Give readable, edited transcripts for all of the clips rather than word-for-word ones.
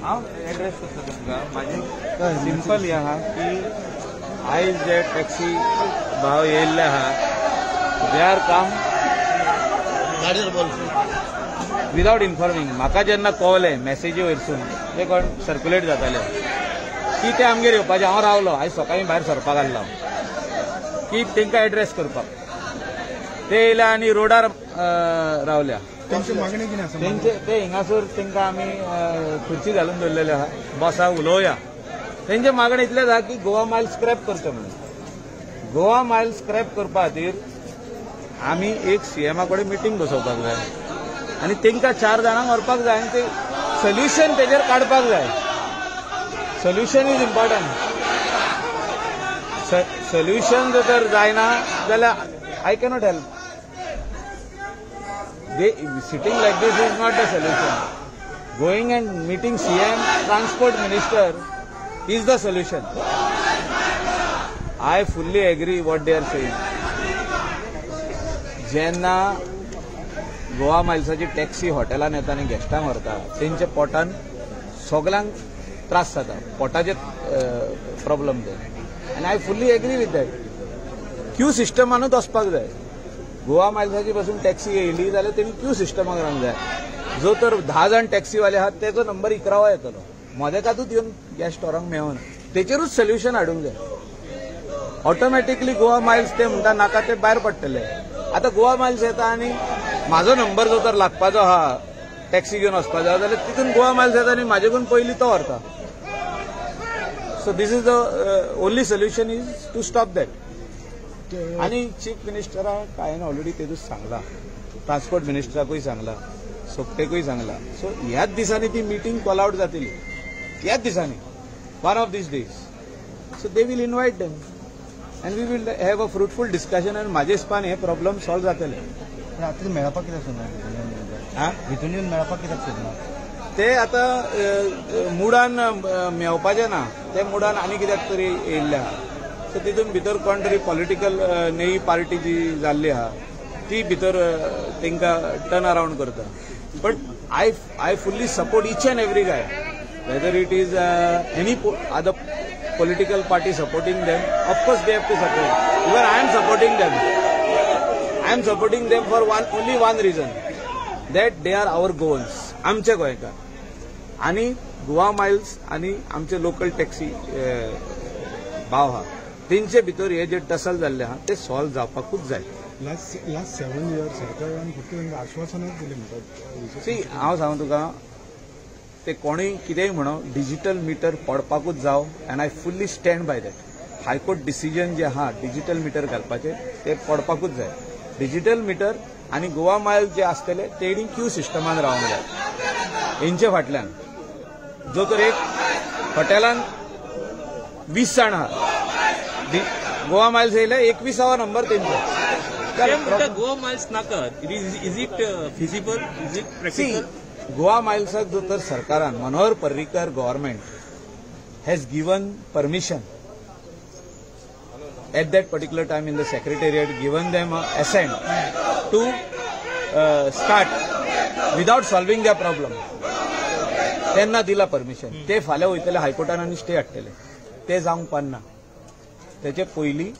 हांव एड्रेस करता तुमकां. म्हाजें सिंपल हें आहा की आयज जे टॅक्सी भाव येयल्ले आहा they are come without informing. म्हाका जेन्ना कळलें मॅसेजी वयरसून ते कोण सर्क्युलेट जाताले की ते आमगेर येवपाचे, हांव रावलो. आयज सकाळीं भायर सरपाक आसलो की तांकां एड्रेस करपाक. ते येयले आनी रोडार रावल्या. तेंचे ते हिंगासर तांकां आमी खुर्ची घालून दवरलेले आहा, बसा उलोवया. तेंचे मागणें इतलेंच आहा की गोवा मायल स्क्रॅप करचें म्हणून. गोवा मायल स्क्रॅप करपा खातीर आमी एक सीएमा कडेन मिटींग बसोवपाक जाय आनी तांकां 4 जाणांक व्हरपाक जाय आनी ते सोल्युशन तेजेर काडपाक जाय. Solution is important. Solution जर जायना जाल्यार I cannot help. Sitting like this is not the solution. Going and meeting CM, transport minister is the solution. I fully agree what they are saying. जेन्ना Goa मायल्साची taxi हॉटेलान येता आनी गेस्टांक व्हरता तेंच्या पोटान सगल्यांक त्रास जाता, पोटाचे प्रॉब्लम ते. आनी I fully agree with that. Queue सिस्टमानूच वचपाक जाय. गोवा मायल्साची पासून टॅक्सी येयली जाल्यार तेणी क्यू सिस्टमाक रावंक जाय. जो तर 10 जाण टॅक्सीवाले आहात तेजो नंबर 11वो येतलो, मदेकातूच येवन गेस्ट व्हरोंक मेळना. तेचेरूच सोल्युशन हाडूंक जाय. ऑटोमॅटिकली गोवा मायल्स ते म्हणटा नाका, ते भायर पडटले. आतां गोवा मायल्स येता आनी म्हाजो नंबर जो तर लागपाचो आहा टॅक्सी घेवन वचपाचो आहा जाल्यार तितून गोवा मायल्स येता आनी म्हाजे करून पयलीं तो व्हरता. So this is the only solution is to stop that. आनी चीफ मिनिस्टराक हांवें ऑलरेडी तेजूच सांगला, ट्रान्सपोर्ट मिनिस्टराकूय सांगला, सोपटेकूय सांगला. सो ह्याच दिसांनी ती मिटींग कॉल आवट जातली, ह्याच दिसांनी, one of these days. So they will invite them and we will have a fruitful discussion आनी म्हाजे हिसपान हे प्रॉब्लम सॉल्व जातले. आतां मेळपाक कित्याक सोदना? भितून येवन मेळपाक कित्याक सोदना ते? आतां मुडान मेवपाचें ना, ते मुडान आनी कित्याक तरी येयल्ले आहा. सो तितून भितर कोण तरी पॉलिटिकल नेई पार्टी जी जाल्ली आहा ती भितर तांकां टर्न अरावंड करता. But I fully support each and every guy, whether it is any other political party supporting them, of course they have to support. Even I am supporting them. I am supporting them for one only one reason, that they are our Goans, आमचे गोंयकार. आनी Goa Miles आनी आमचे local taxi भाव आहा तेंचे भितर हे जे टसल जाल्ले आहा ते सॉल्व जावपाकूच जाय. लास्ट 7 इयर्स सरकारान फक्त तांकां आश्वासनच दिलें म्हणटात. सी, हांव सांगू तुका, ते कोणूय कितेंय म्हणो, डिजिटल मिटर पडपाकूच जाव and I fully stand by that. High court decision जे आहा डिजिटल मिटर घालपाचें ते पडपाकूच जाय. डिजिटल मिटर आनी गोवा मायल जे आसतले तेणी क्यू सिस्टमान रावंक जाय. हेंचे फाटल्यान जो तर एक हॉटेलान 20 जाण आहा, गोवा मायल्स येयले 21वो नंबर तेंचो. गोवा मायल्स नाका, is it feasible, is it practical? Goa मायल्साक जो तर सरकारान Manohar Parrikar government has given permission at that particular time in the secretariat, given them a assent to start without solving their problem. तेन्ना दिला permission. ते फाल्यां वयतले हायकोर्टान आनी stay हाडटले. ते जावंक पारना. तेचे पयलीं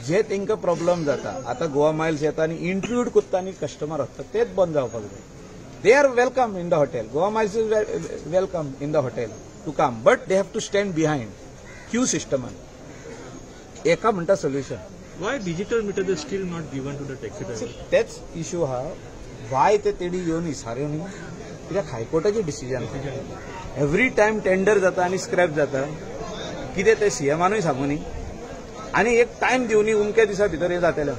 जे तांकां प्रॉब्लम जाता, आतां गोवा मायल्स येता आनी इंट्रूड करता आनी कस्टमर वता, तेच बंद जावपाक जाय. They are welcome in the hotel. Goa Miles is welcome in the hotel to come, but they have to stand behind queue सिस्टमान. एका म्हणटा solution. Why digital meter is still not given to the taxi driver? तेच issue आहा. Y ते तेणी येवन इसाऱ्यो न्ही, कित्याक हायकोर्टाचें decision. Every time tender जाता आनी स्क्रॅप जाता. कितें तें सीएमानूय सांगू न्ही आनी एक टायम दिवनी उमक्या दिसा भितर हें जातलें.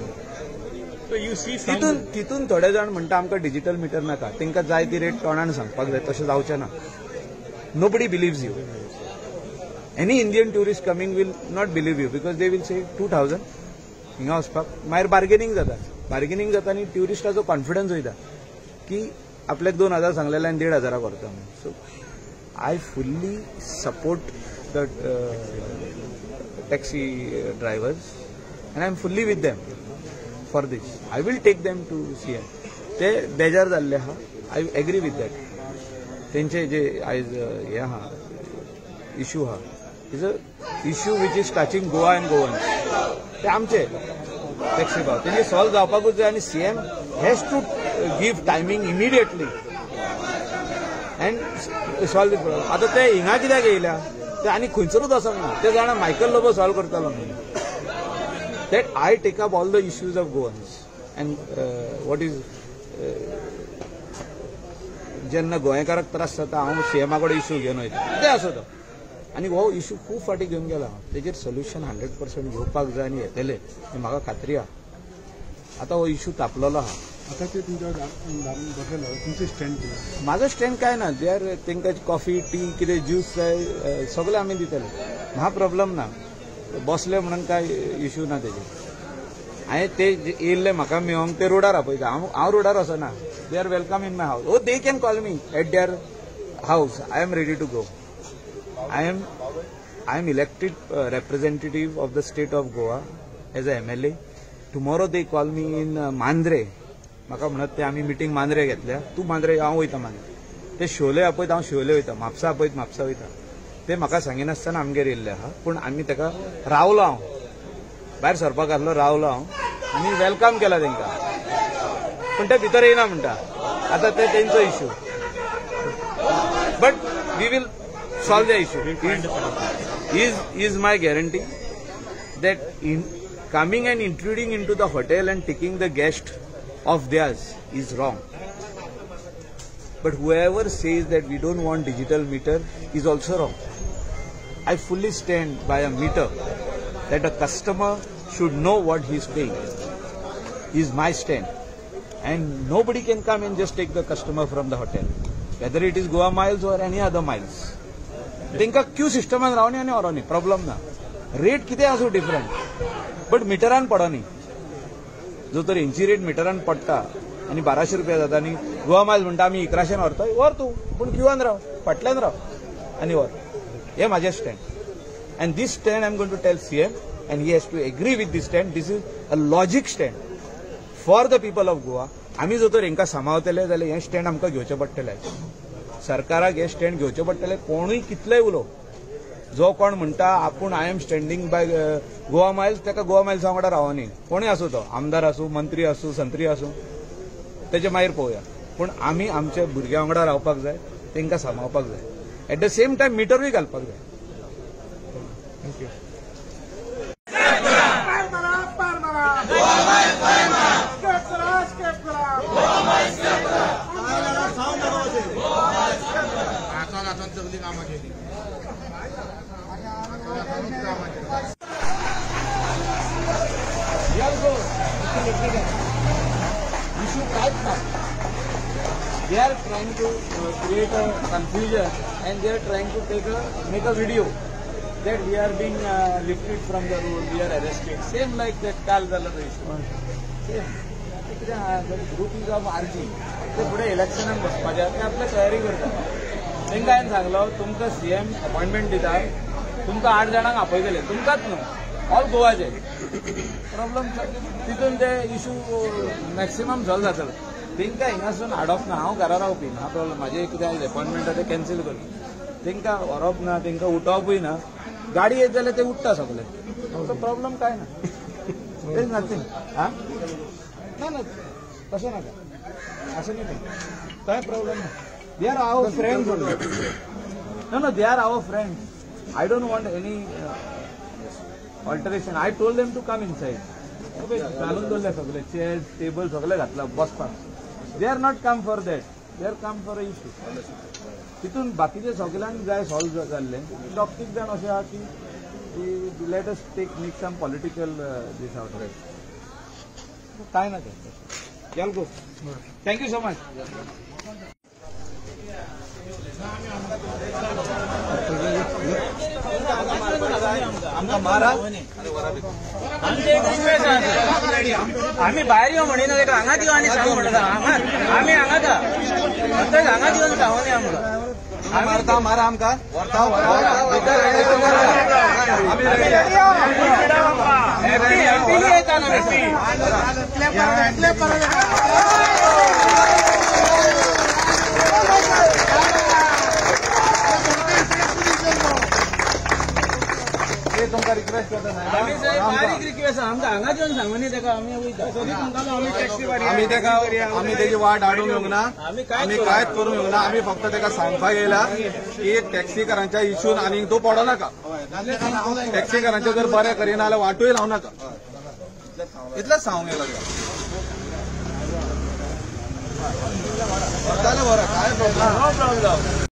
तितून तितून थोडे जाण म्हणटा आमकां डिजिटल मिटर नाका, तांकां जाय ती रेट तोंडान सांगपाक जाय. तशें जावचें ना. Nobody believes you. Any Indian tourist coming will not believe you because they will say 2000 हिंगा वचपाक. मागीर बार्गेनिंग जाता, बार्गेनिंग जाता आनी ट्युरिस्टाचो कॉन्फिडन्स वयता की आपल्याक 2000 सांगलेले आनी 1500 व्हरता म्हणून. So I fully support the taxi drivers and I am fully with them for this. I will take them to CM. ते बेजार जाल्ले आहा. I agree with that. तेंचे जे आयज हे आहा इश्यू आहा, is a issue which is touching Goa and Goans. ते आमचे टॅक्सी भाव तेंचे सॉल्व जावपाकूच जाय आनी CM has to give timing immediately and solve the problem. आतां ते हिंगा कित्याक येयल्या ते आनी खंयसरूच वचोंक ना. ते जाणा मायकल लोबो सॉल्व करतलो म्हणून. That I take up all the issues of Goans and what is जेन्ना गोंयकाराक त्रास जाता हांव सीएमा कडेन इश्यू घेवन वयता ते आसूं तो. आनी हो इश्यू खूब फावटी घेवन गेला हांव. तेजेर सोल्युशन 100% घेवपाक जाय आनी येतले ही म्हाका खात्री आहा. आतां हो इश्यू तापलेलो आहा. आतां ते तुमच्या बसयला तुमचें स्टँड कितें? म्हाजो स्टँड कांय ना. They are तांकां कॉफी टी कितें ज्यूस जाय सगळें आमी दितले. म्हाका प्रॉब्लम ना. बसले म्हणून कांय इश्यू ना तेजेर. हांवें ते येयल्ले म्हाका मेळोंक ते रोडार आपयता. हांव रोडार वचना. They are welcome in my house. Oh they can call me at their house. I am ready to go. I am elected representative of the state of Goa as a MLA. Tomorrow they call me in Mandrem. म्हाका म्हणत ते आमी meeting Mandrem घेतल्या, तूं मांद्रे, हांव वयता मांद्रे. ते शिवोले आपयत हांव शिवोले वयता, म्हापसा आपयत म्हापसा वयता. ते म्हाका सांगिनासतना आमगेर येयल्ले आहा. पूण आमी ताका रावलो, हांव भायर सरपाक आसलो, रावलो हांव आनी welcome केला तांकां. पूण ते भितर येयना म्हणटा. आतां ते तेंचो issue. But we will solve the issue. Is my guarantee that in coming and intruding into the hotel and taking the guest of theirs is wrong. But whoever says that we don't want digital meter is also wrong. I fully stand by a meter that a customer should know what he is paying is my stand. And nobody can come and just take the customer from the hotel, whether it is Goa Miles or any other miles. तेंका Q सिस्टमान Rawani आनी व्हरोनी problem ना. Rate कितें आसूं different, but मिटरान पडनी. जो तर हेंची rate मिटरान पडटा आनी 1200 रुपया जाता आनी गोवा मायल्स म्हणटा आमी 1100 व्हरता, व्हर तूं, पूण क्यूआन राव, फाटल्यान राव आनी व्हर. हें म्हाजें stand. And this stand I am going to tell CM and he has to agree with this stand. This is a logic stand for the people of Goa. आमी जो तर हेंकां सांबाळतले जाल्यार हें स्टँड आमकां घेवचें पडटलें. सरकाराक हें स्टँड घेवचें पडटलें. कोणूय कितलेय उलोवं, जो कोण म्हणटा आपूण I am standing by Goa Miles, ताका गोवा मायल्सा वांगडा रावनी. कोणूय आसूं तो, आमदार आसूं, मंत्री आसूं, संत्री आसूं, तेजे मागीर पळोवया. पूण आमी आमच्या भुरग्यां वांगडा रावपाक जाय, तांकां सांबाळपाक जाय. एट the same time मिटरूय घालपाक जाय. Thank you. Issue कांयच ना. They are trying to create a confusion and they are trying to make a video that we are being lifted from the road, we are arrested. Same like that काल जालो तो issue. Same. कितें आहा, group is of RG. ते फुडें इलेक्शनाक बसपाचें, ते आपल्या तयारी करता. तांकां हांवें सांगलो तुमकां सीएम अपॉयंटमेंट दिता, तुमकां 8 जाणांक आपयतले, तुमकांच न्हू, ऑल गोवाचे प्रॉब्लम. तितून ते इशू मॅक्सिमम सॉल्व जातलो. तांकां हिंगासून हाडप ना. हांव घरा रावपी, म्हाका प्रॉब्लम. म्हाजें कितें आयज अपॉयंटमेंट आहा तें कॅन्सील करप. तांकां व्हरप ना, तांकां उठोवपूय ना. गाडी येत जाल्यार ते उठ्ठा सगळे. सो प्रॉब्लम कांय ना. There is nothing. हा ना ना, तशें नाका, अशें न्ही तें, कांय प्रॉब्लम ना. They are our friends only. No no, they are our friends. I don't want any alteration. I told them to come inside. घालून दवरले सगळे चेअर्स टेबल सगळे घातला बसपाक. They are not come for that, they are come for a issue. तितून बाकीचे सगळ्यांक जाय सॉल्व जाल्ले. दोग तीग जाण अशें आहा की let us take make some political this out. काय ना तें. चल go. Thank you so much. आमी भायर यो म्हणिना ताका, हांगाच यो आनी सांग म्हणटा. हांगाच आमी हांगाच आहा, हांगाच येवन सांगून या म्हणून. मारता मारा आमकां व्हरता तुमकां रिक्वेस्ट करता. बारीक रिक्वेस्ट आमकां हांगाच येवन सांगूनी ताका आमी वयता. आमी ताका आमी तेजी वाट हाडूंक येवंक ना, आमी कांयच करूंक येवंक ना. आमी फक्त ताका सांगपाक येयला की टॅक्सीकारांच्या इशून आनीक तूं पडो नाका. टॅक्सीकारांचे जर बरें करिना जाल्यार वाटूय लावं नाका. इतलेंच सांगूंक येयला तुका. जालें बरें, काय प्रॉब्लम.